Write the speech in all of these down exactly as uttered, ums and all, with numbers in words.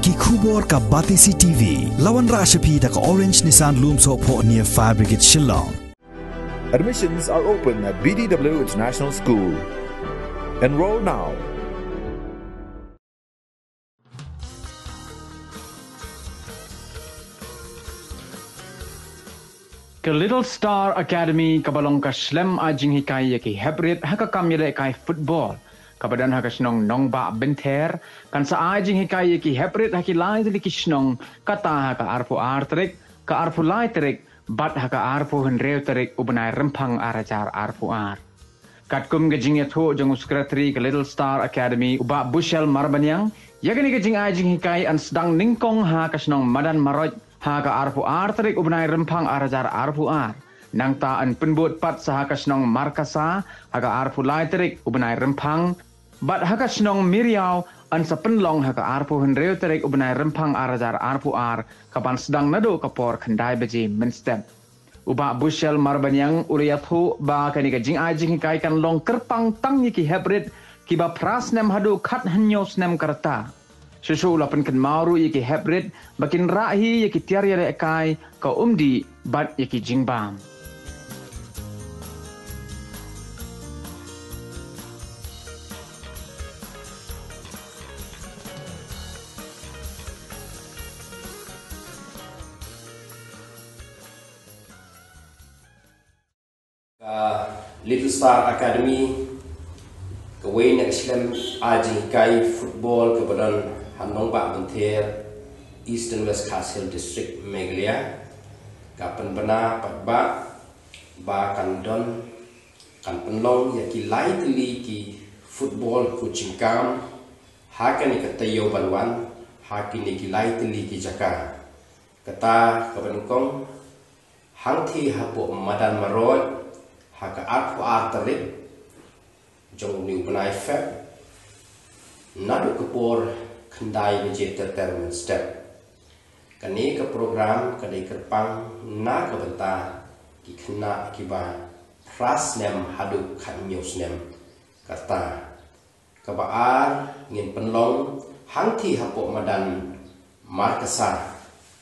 Ki khubor ka Batesi T V. La wanrah sha phi da ka Orange Nissan Lumsohphoh near Fire Brigade Shillong. Admissions are open at B D W International School. Enroll now. Ka Little Star Academy kaba long ka shlem ai jinghikai ïa ki heprit ha ka kam ïalehkai football kaba don ha ka shnong Nongbah Bynther, kan sa ai jinghikai ïa ki heprit ha ki lai tylli ki shnong, kata ha ka arphew ar tarik, ka arphew lai tarik bad ha ka arphew hynriew tarik u bnai Rymphang ar hajar arphew ar. Katkum ka jingïathuh jong u Secretary ka Little Star Academy, u Bah Bushel Marbaniang, ïa kane ka jingai jinghikai yn sdang nyngkong ha ka shnong Madan Marot ha ka arphew ar tarik u bnai Rymphang ar hajar arphew ar. Nangta yn pynbud pat sa ha ka shnong Markasa ha ka arphew lai tarik u bnai Rymphang, bad ha ka shnong Miriaw yn sa pynlong ha ka arphew hynriew tarik u bnai Rymphang ar hajar arphew ar, kaban sdang naduh ka por khyndai baje mynstep. U Bah Bushel Marbaniang u la ïathuh ba kane ka jingai jinghikai kan long kyrpang tang ïa ki heprit kiba phra snem haduh khathynñiew snem ka rta. Shuh shuh u la pynkynmaw ruh ïa ki heprit ba kin rah hi ïa ki tiar ïalehkai, ka umdih bad ïa ki jingbam. Ka Little Star Academy, kawei na ka shlem ai jinghikai football kaba don ha Nongbah Bynther, Eastern West Khasi Hills District, Meghalaya, ka pynbna pat ba, ba kan don, kan pynlong ïa ki lai tylli ki football coaching camp ha kane ka taïew ban wan, ha kine ki lai tylli ki jaka. Kata kaba nyngkong, hangthie hapoh Madan Marot ha ka arphew ar tarik jong une u bnai Feb, naduh ka por khyndai baje ter ter mynstep. Kane ka program ka dei kyrpang na ka bynta ki khynnah kiba phra snem haduh khathynñiew snem ka rta. Kaba ar, ngin pynlong hangthie hapoh Madan Markasa,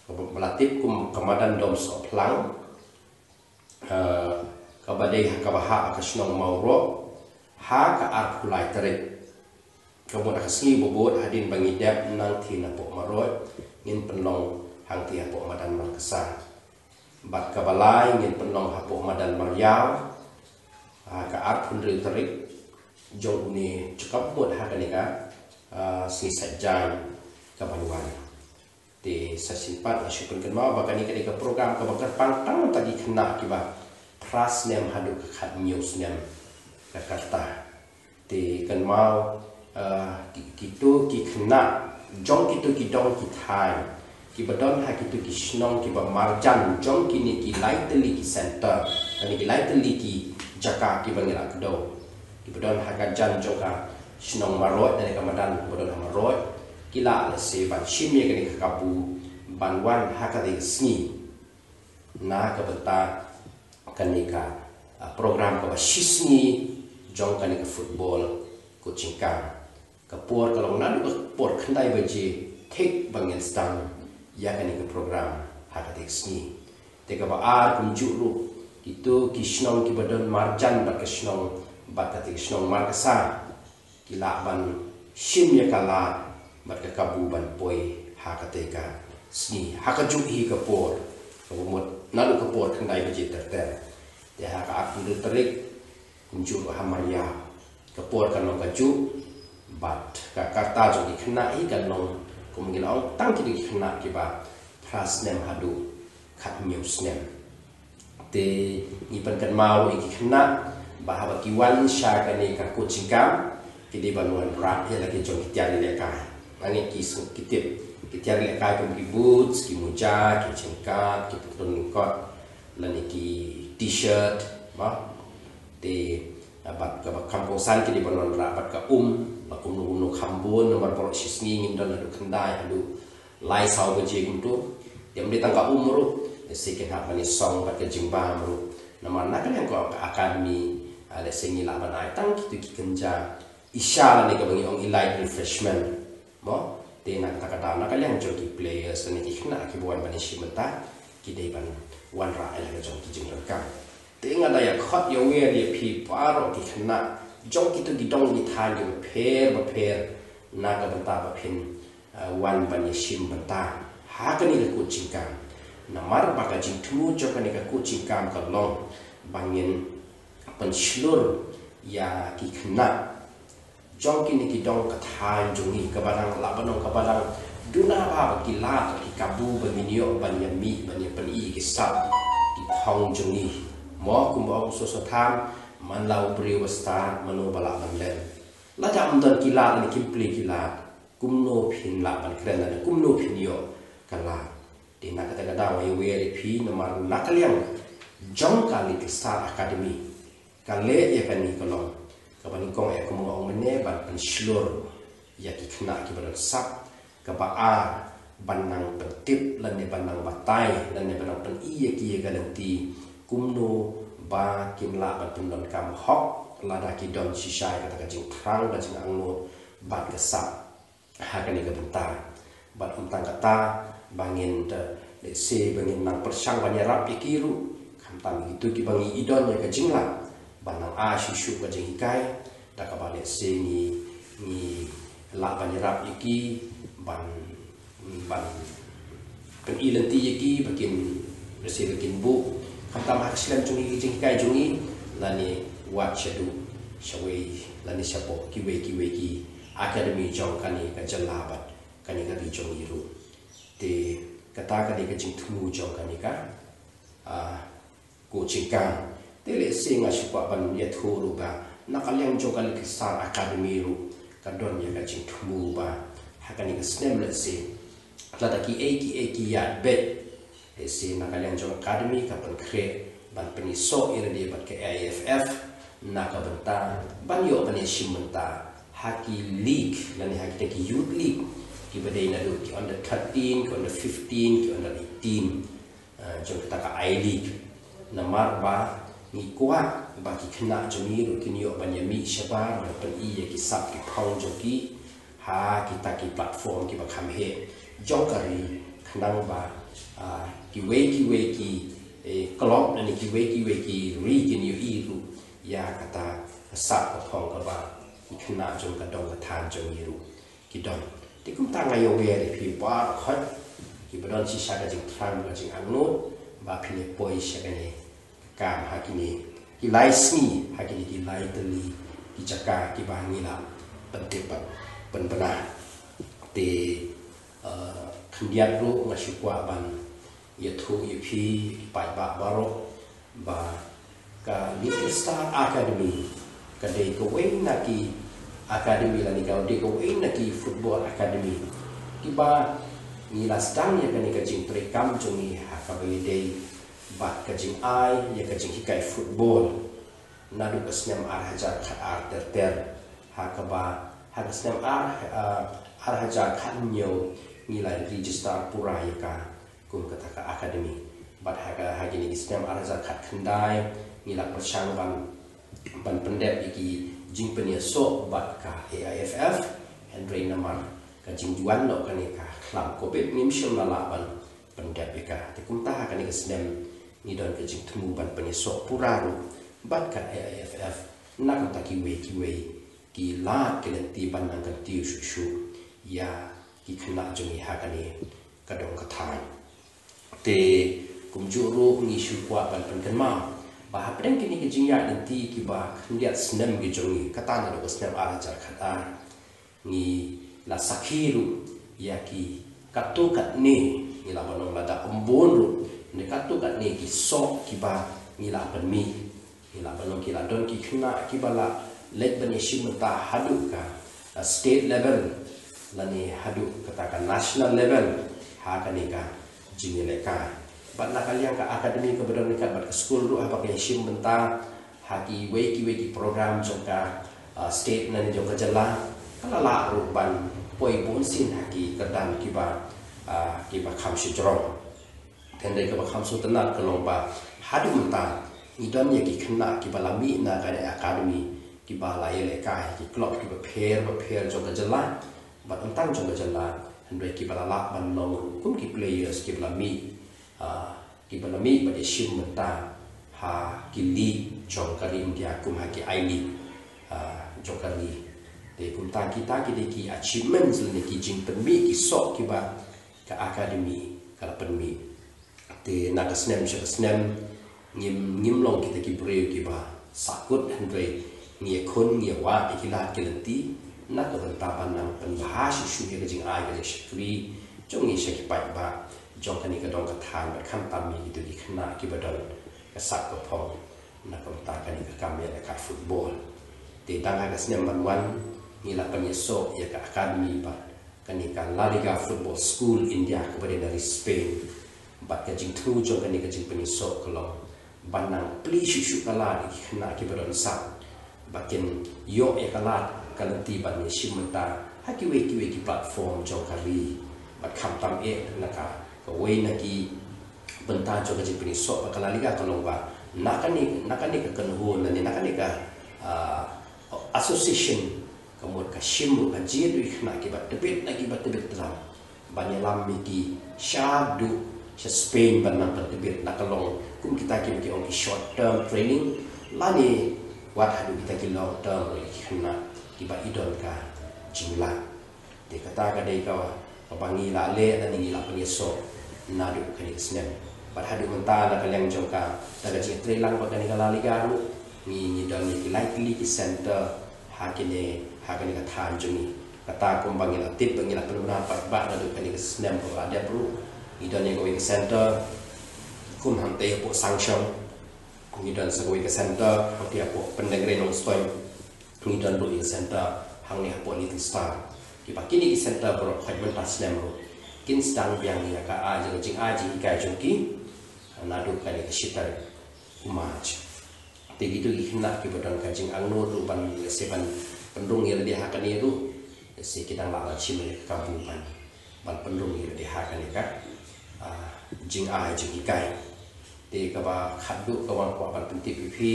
kaba la tip kum ka Madan Domsohphlang, eh, kaba dei ha kaba hap ha ka shnong Mawroh, ha ka arphew lai tarik. Ka mut ha ka sngi ba bud, hadien ba ngi dep nangthie napoh Marot, ngin pynlong hangthie hapoh Madan Markasa. Bad kaba lai, ngin pynlong hapoh Madan Mariaw ha ka arphew hynriew tarik jong une, jong ka mut ha kane ka, ah, sngi Saitjaiñ kaban wan. Te sa shisien pat nga shu pynkynmaw ba kane ka dei ka program kaba kyrpang tang na ki khynnah kiba phra snem haduh ka khathynñiew snem ka rta. Te kynmaw, eh, ki, kito ki khynnah jong kito ki dong ki thaiñ kiba don ha kito ki shnong kiba marjan jong kine ki lai tylli ki center, kine ki lai tylli ki jaka kiba ngi la kdew, kiba don ha ka jan jong ka shnong Marot, kane ka madan kaba don ha Marot, ki lah lehse ban shim ïa kane ka kabu ban wan ha kata ka sngi na ka bynta kane ka, ah, program kaba shisngi jong kane ka football coaching camp. Ka por ka long naduh ka por khyndai baje thik ba ngin sdang ïa kane ka program ha kata ka sngi. Te kaba ar kumjuh ruh, kito ki shnong kiba don marjan bad ka shnong, bad kata ka shnong Markasa, ki lah ban shim ïa ka lad bad ka kabu ban poi ha kata ka sngi ha kajuh hi ka por, kaba mut naduh ka por khyndai baje ter ter. Te ha ka arphew hynriew tarik kumjuh ruh ha Mariaw, ka por kan long kajuh, bad ka, ka rta jong ki khynnah hi kan long, kum ngi la ong, tang kito ki khynnah kiba phra snem haduh khathynñiew snem. Te ngi pynkynmaw ïa ki khynnah ba haba ki wan sha kane ka coaching camp, ki dei ban wanrah ïa la ki jong ki tiar ïalehkai. Nga ngeit ki sngewthuh, ki tip ki tiar ïalehkai kum ki boots, ki muja, ki jingkat, ki pynkrung lyngkot, lane ki t-shirt, ba. Te, ah, bad kaba kham kongsan ki dei ban wanrah bad ka um, ba kumno kumno kham bun, namar baroh shisngi ngim don haduh khyndai, haduh lai saw baje kumto. Te ym dei tang ka um ruh, lehse kin hap ban ïasong bad ka jingbam ruh. Namar na ka liang ka academy, ah, lehse ngi lah ban ai tang kito ki kynja shisha lane kaba ngi ong elite refreshment. Mo, te na kata ka Na ka liang jong ki players ne ki khynnah kiba wan ban ïashim bynta, ki dei ban wanrah ïa la ka jong ki jingdonkam. Te nga da ïa khot ïa wer ïa phi baroh ki khynnah jong kito ki dong ki thaiñ kiba pher ba pher, na ka bynta ba phin, uh, wan ban ïashim bynta ha kane ka kut jingkam. Namar ba ka jingthmu jong kane ka kut jingkam ka long ba ngin pynshlur ïa ki khynnah jong kine ki dong ka thaiñ jong ngi, kaba dang lah ban ong kaba dang duna ba ki lad ki kabu ba ngin ïoh ban ïa mih ban ïa pyni ki sap ki phong jong ngi. Mo kumba ong soso tham, man la u briew ba stad, mano ba lah ban lem. Lada ym don ki lad ne kim plie ki lad, kumno phin lah ban kren ne kumno phin ïoh ka lad. Te na kata ka daw ïa wer ïa phi namar na ka liang jong ka Little Star Academy ka leh ïa kane ka long kaba nyngkong ïa kumba ong mynne ban pynshlur ïa ki khynnah kiba don sap, kaba ar ban nang pyntip lane ban nang batai lane ban nang pyni ïa ki ïa ka lynti kumno ba kin lah ban pyndonkam hok lada ki don shisha ïa kata ka jingthrang ka jingangnud bad ka sap ha kane ka bynta. Bad ym tang kata ba ngin da lehse ba ngin nang pyrshang ban ïarap ïa ki ruh, khamtam ïa kito kiba ngi i don ïa ka jinglah ban nang ai shuh shuh ka jinghikai da kaba lehse ngi ngi lah ban ïarap ïa ki ban ban pyni lynti ïa ki ba kin lehse ba kin buh khamtam ha ka slem jong ngi ka jinghikai jong ngi lane wat shaduh shawei lane shapoh kiwei kiwei ki academy jong kane ka jylla bad kane ka ri jong ngi ruh. Te kata ka dei ka jingthmu jong kane ka, ah, kut jingkam. Te lehse nga shu kwah ban ïathuh ruh ba na ka liang jong ka Little Star Academy ruh ka don ïa ka jingthmu ba ha kane ka snem lehse lada ki ei ki ei ki ïaid beit, lehse na ka liang jong academy ka pynkhreh ban pynïasoh ïa lade bad ka A I F F na ka bynta ban ïoh ban ïashim bynta ha ki league lane ha kita ki youth league kiba dei naduh ki under thirteen, ki under fifteen, ki under eighteen, ah, jong kata ka I-League. Namar ba ngi kwah ba ki khynnah jong ngi ruh kin ïoh ban ïamih shabar ban pyni ïa ki sap ki phong jong ki ha kita ki platform kiba kham heh jong ka ri khnang ba, ah, kiwei kiwei ki, eh, club lane kiwei kiwei ki ri kin ïohi ruh ïa kata ka sap ka phong kaba ki khynnah jong ka dong ka thaiñ jong ngi ruh ki don. Te kumta nga ïa wer ïa phi baroh khoit kiba don shisha ka jingthrang ka jingangnud ba phin ïa poi sha kane ka kam ha kine ki lai sngi, ha kine ki lai tylli ki jaka kiba ngi la pyntip bad pynbna. Te, eh, khyndiat ruh nga shu kwah ban ïathuh ïa phi ki paidbah baroh ba ka Little Star Academy ka dei kawei na ki academy lane ka dei kawei na ki football academy kiba ngi la sdang ïa kane ka jingtrei kam jong ngi ha kaba ïadei bad ka jingai ïa ka jinghikai football naduh ka snem ar hajar khat ar ter ter ha kaba ha ka snem ar, ah, ar hajar khat hynñiew ngi la register pura ïa ka kum kata ka academy. Bad ha ka, ha kine ki snem ar hajar khat khyndai ngi la pyrshang ban, ban pyndep ïa ki jingpynïasoh bad ka A I F F, hynrei namar ka jingwan noh kane ka khlam covid ngim shym la lah ban pyndep ïa ka. Te kumta ha kane ka snem ngi don ka jingthmu ban pynïasoh pura ruh bad ka A I F F na kata kiwei kiwei ki lad ki lynti ban nang kyntiew shuh shuh ïa ki khynnah jong ngi ha kane ka dong ka thaiñ. Te kumjuh ruh ngi shu kwah ban pynkynmaw ba hapdeng kine ki jingïaid lynti kiba khyndiat snem ki jong ngi, kata naduh ka snem ar hajar khat ar, ngi la sakhi ruh ïa ki katto katne, ngi la ban ong lada ym bun ruh, ne katto katne ki soh kiba ngi la pynmih. Ngi la ban ong ki la don ki khynnah kiba la leit ban ïashim bynta haduh ka, ah, state level lane haduh kata ka national level ha kane ka jingïalehkai. Bad na ka liang ka academy kaba don ryngkat bad ka skul ruh haba ka ïashim bynta ha kiwei kiwei ki program jong ka, ah, state lane jong ka jylla, ka la lah ruh ban poi bunsien ha ki kyrdan kiba, ah, kiba kham shajrong. Hynrei kaba kham sngewtynnat ka long ba haduh mynta ngi don ïa ki khynnah kiba la mih na kane ka academy kiba la ïalehkai ha ki club kiba pher ba pher jong ka jylla bad ym tang jong ka jylla, Hynrei kiba la lah ban long ruh kum ki players kiba la mih, ah, kiba la mih bad ïashim bynta ha ki league jong ka ri India kum ha ki I-League, ah, jong ka ri. Te kumta kita ki dei ki achievements lane ki jingpynmih ki soh kiba ka academy ka la pynmih. Te na ka snem sha ka snem ngim, ngim long kita ki briew kiba sahkut, hynrei ngi ïakhun, ngi ïawad ïa ki lad ki lynti na ka bynta ban nang pynbha shuh shuh ïa ka jingai ka jingshakri jong ngi sha ki paidbah jong kane ka dong ka thaiñ bad khamtam ïa kito ki khynnah kiba don ka sap ka phong na ka bynta kane ka kam ïalehkai football. Te dang ha ka snem ban wan ngi la pynïasoh ïa ka academy bad kane ka La Liga Football School India kaba dei na ri Spain. Bad ka jingthmu jong kane ka jingpynïasoh ka long ban nang plie shuh shuh ka lad ïa ki khynnah kiba don sap ba kin ïoh ïa ka lad ka lynti ban ïashim bynta ha kiwei kiwei ki platform jong ka ri. Bad khamtam eh na ka, kawei na ki bynta jong ka jingpynïasoh ba ka La Liga ka long ba na kane, na kane ka kynhun lane na kane ka, ah, association ka mut ka shim ruh ka jied ruh ïa ki khynnah kiba tbit na kiba tbit tram ban ïalam ïa ki shaduh sha Spain ban nang pyntbit na ka long kum kita kiba ki ong ki short term training lane wat haduh kita ki long term ruh ïa ki khynnah kiba i don ka jinglah. Te kata ka dei ka, kaba ngi la leh lane ngi la pynïasoh naduh kane ka snem. Bad haduh mynta na ka liang jong ka, da ka jingïatreilang bad kane ka La Liga ruh ngi, ngi don ïa ki lai tylli ki center ha kine, ha kane ka thaiñ jong ngi. Kata kumba ngi la tip ba ngi la pynbna paidbah naduh kane ka snem kaba la dep ruh ngi don ïa kawei ka center kum hangtei hapoh Sangshong, ngi don sa kawei ka center hangtei hapoh Pyndengrei Nongstoiñ, ngi don ruh ïa ka center hangne hapoh Little Star. Kiba kine ki center baroh khoit mynta snem ruh kin sdang biang ïa ka ai, ïa ka jingai jinghikai jong ki naduh kane ka shi tarik u March. Te kito ki khynnah kiba don ka jingangnud ruh ban lehse ban pynrung ïa lade ha kane ruh, lehse ki dang lah ban shim ïa ka kabu ban, ban pynrung ïa lade ha kane ka, ah, jingai jinghikai. Te kaba khatduh ka wan kwah ban pyntip ïa phi,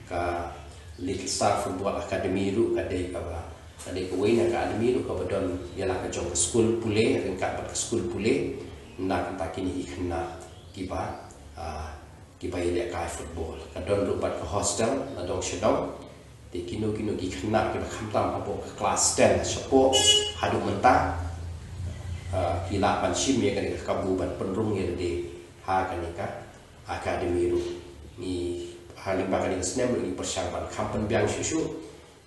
ka Little Star Football Academy ruh ka dei kaba, ka dei kawei na ka academy ruh kaba don ïa la ka jong ka skul pule, ryngkat bad ka skul pule na ka bynta kine ki khynnah kiba, ah, kiba ïalehkai football. Ka don ruh bad ka hostel na dong sha dong. Te kino kino ki khynnah kiba khamtam hapoh ka klas ten shapoh haduh mynta, ah, ki lah ban shim ïa kane ka kabu ban pynrung ïa lade ha kane ka academy ruh. Ngi ha lyngba kane ka snem ruh ngi pyrshang ban kham pynbiang shuh shuh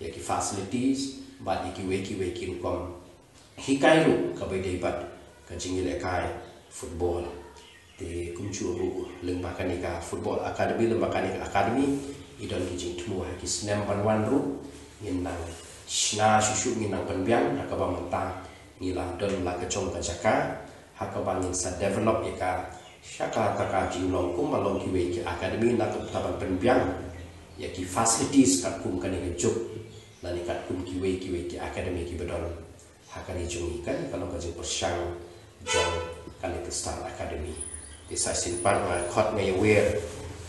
ïa ki facilities bad ïa kiwei kiwei ki rukom hikai ruh kaba ïadei bad ka jingïalehkai football. Te kumjuh ruh lyngba kane ka football academy, lyngba kane ka academy i don ki jingthmu ha ki snem ban wan ruh ngin nang shna shuh shuh, ngin nang pynbiang. Ha kaba mynta ngi la don la ka jong ka jaka ha kaba ngin sa develop ïa ka sha kata ka jinglong kumba long kiwei ki academy, na ka bynta ban pynbiang ïa ki facilities katkum kane ka juk lane katkum kiwei kiwei ki academy kiba don ha ka ri jong ngi. Kane ka long ka jingpyrshang jong ka Little Star Academy. Te sa shisien pat nga khot, nga ïawer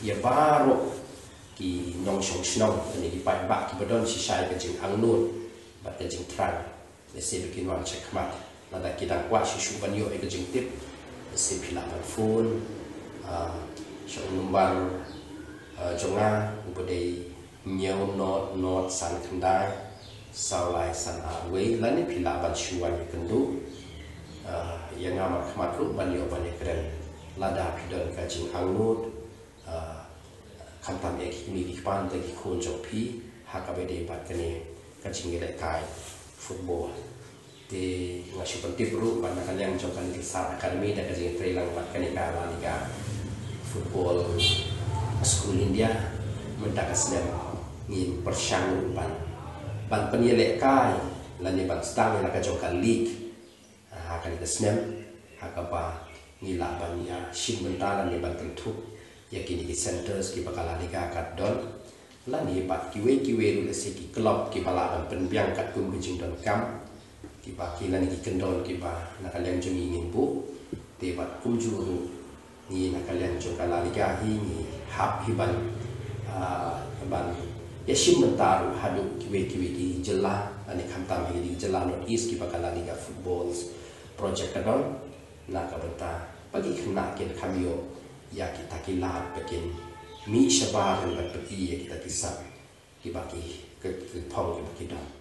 ïa baroh ki nongshong shnong lane ki paidbah kiba don shisha ïa ka jingangnud bad ka jingthrang. Lehse ba kin wan shakhmat, lada ki dang kwah shuh shuh ban ïoh ïa ka jingtip, lehse phi lah ban phone, ah, sha u number, ah, jong nga uba dei hynñiew nod nod san khyndai saw lai san ar wei, lane phi lah ban shu wan ïakynduh, ah, ïa nga markhmat ruh ban ïoh ban ïakren lada phi don ka jingangnud, ah, khamtam ïa ki kmie ki kpa, ïa ki khun jong phi ha kaba ïadei bad kane ka jingïalehkai football. Te nga shu pyntip ruh ba na ka liang jong ka Little Star Academy da ka jingïatreilang bad kane ka La Liga Football School India, mynta ka snem ngin pyrshang ruh ban, ban pynïalehkai lane ban sdang ïa la ka jong ka league ha kane ka snem ha kaba ngi lah ban ïashim bynta lane ban kynthup ïa kine ki centres kiba ka La Liga ka don. Lane bad kiwei kiwei ruh, lehse ki club kiba lah ban pynbiang katkum ka jingdonkam, kiba ki lane ki kyndon kiba na ka liang jong ngi ngin buh. Te bad kumjuh ruh ngi na ka liang jong ka La Liga hi ngi hap hi ban, ah, ban ïashim bynta ruh haduh kiwei kiwei ki jylla lane khamtam hi ki jylla North East kiba ka La Liga Football project ka don, na ka bynta ba ki khynnah kin kham ïoh ïa kita ki lad, ba kin mih shabar ban pyni ïa kita ki sap kiba ki, ki, ki phong kiba ki don.